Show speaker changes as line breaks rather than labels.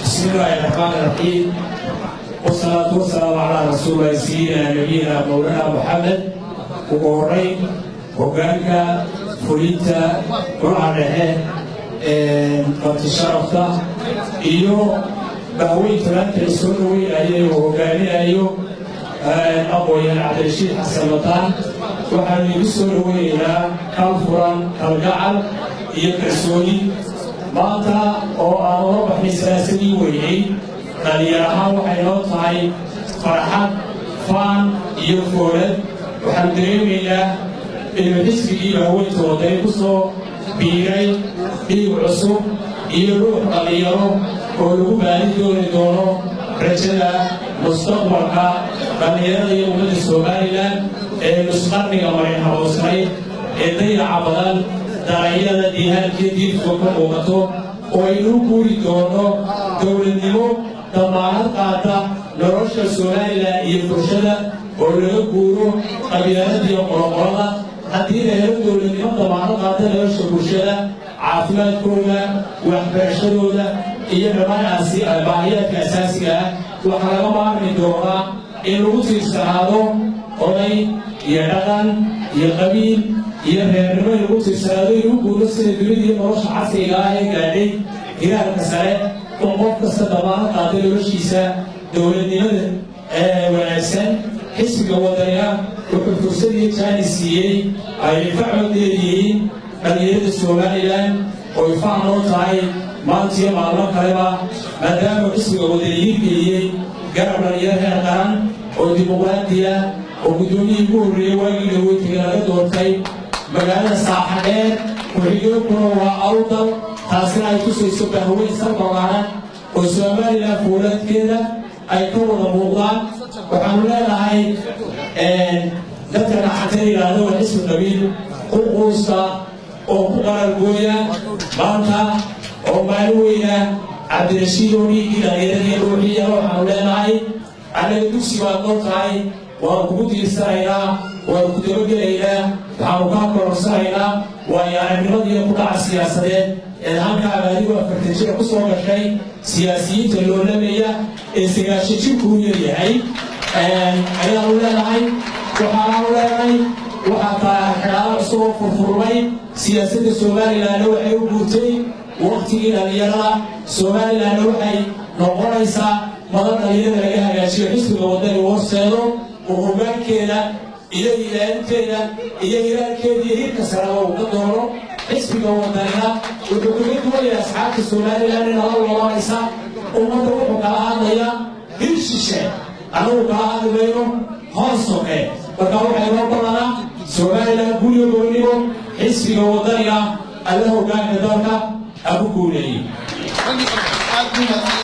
بسم الله الرحمن الرحيم، والصلاة والسلام على رسول الله سيدنا نبينا مولانا محمد. Ugu horeyn, hogaanka fulinta, golaha dhexe, marti sharafta iyo bahweynta maanta la soo dhaweynayay oo hogaaminayo aqoonyahan Cabdirashiid Xasan Mataan, waxaanu igu soo dhaweynaynaa kal furan, kalgacal iyo kalsooni. Maanta oo aan ula baxnay salaasadii weynay, dhalinyar ahaan waxay noo tahay farxad, faan iyo foolad. Waxaanu dareemaynaa inuu xisbigii bahweynta Wadani ku soo biiray dhiig cusub iyo ruux dhallinyaro oo lagu baadi dooni doono rajada mustaqbalka dhallinyarada iyo ummadda Somaliland ee nusqarniga marin haboosnayd ee dayaca badan, daranyada diihaankiyo diifka ka muuqato, oo aynuu guuri doono dowladnimo damaanad qaata nolosha Somaliland iyo bulshada, oo laga guuro qabyaalada iyo qoloqolada. Haddii la helo dowladnimo damaanad qaata nolosha bulshada, caafimaadkooda, waxbarashadooda iyo dhammaan baahiyaadka asaasiga ah, waxaa laga maarmi doonaa in lagu tiirsanaado oday iyo dhaqan iyo qabiil iyo reernimo, in lagu tiirsanaado, inuu guuro sida dunida iyo nolosha casriga ah ee gaadhay hiraalka sare, in qof kasta damaanad qaata noloshiisa dowladnimada wanaagsan. Xisbiga Wadaniga wuxuu fursad iyo jaanis siiyey ay facod leeyihiin dhallinyarada Somaliland, oo ifac noo tahay maanta iyo maalmo kaleba, maadaama xisbiga Wadani hirgeliyey garab dhalinyaro heer qaran oo dimuqraadiya, oo guddoomiyihii ugu horreeyey waagii dhaweytiga laga doortay magaalada Saaxadheer, ku-xigeenkuna waa Awdal. Taasina ay tusayso bahweyn sal ballaaran oo Somaliland fuuladkeeda ay ka wada muuqdaan. Waxaanu leenahay dadka dhaxanta yidhaahdo waa xisbi qabiil, ku quusta oo ku qarargooya. Maanta oo maalin weyna, Cabdirashiid oo dhiiggii dhallinyaradii ruuxiya, waxaanu leenahay annaga dugsi baad noo tahay, waanu kugu tiirsanaynaa, waanu ku dabagelaynaa, waxaanu kaa kororsanaynaa waayo aragnimadiiyo ku dhaca siyaasadeed ee halkaaga adigoo 40 jira ku soo gashay siyaasiyiinta loolamaya ee 90 jirku u yaryahay ayaanu leenahay. Waxaanu leenahay waxaa taa xidhaalo cusub oo furfurmay. Siyaasadda Somalilandna waxay u guurtay waktigii dhallinyarada. Somalilandna waxay noqonaysaa madan dhallinyarada laga hagaajiyo, xisbiga Wadani horseedo oo hoggaankeeda iyo ilaalinteeda iyo hiraalkeeda iyo hirka saraba uu ka doono. Xisbiga Wadanina wuxuu kaga duwan yahay asxaabta Somaliland in nala loolanaysa ummadda wuxuu kala hadlayaa hir shishe, annagu kala hadli mayno hoos soke. Marka waxay noo badanaa Somaliland guriga goonnimo. Xisbiga Wadaniga alla hoggaanka dalka ha ku guuleeyey.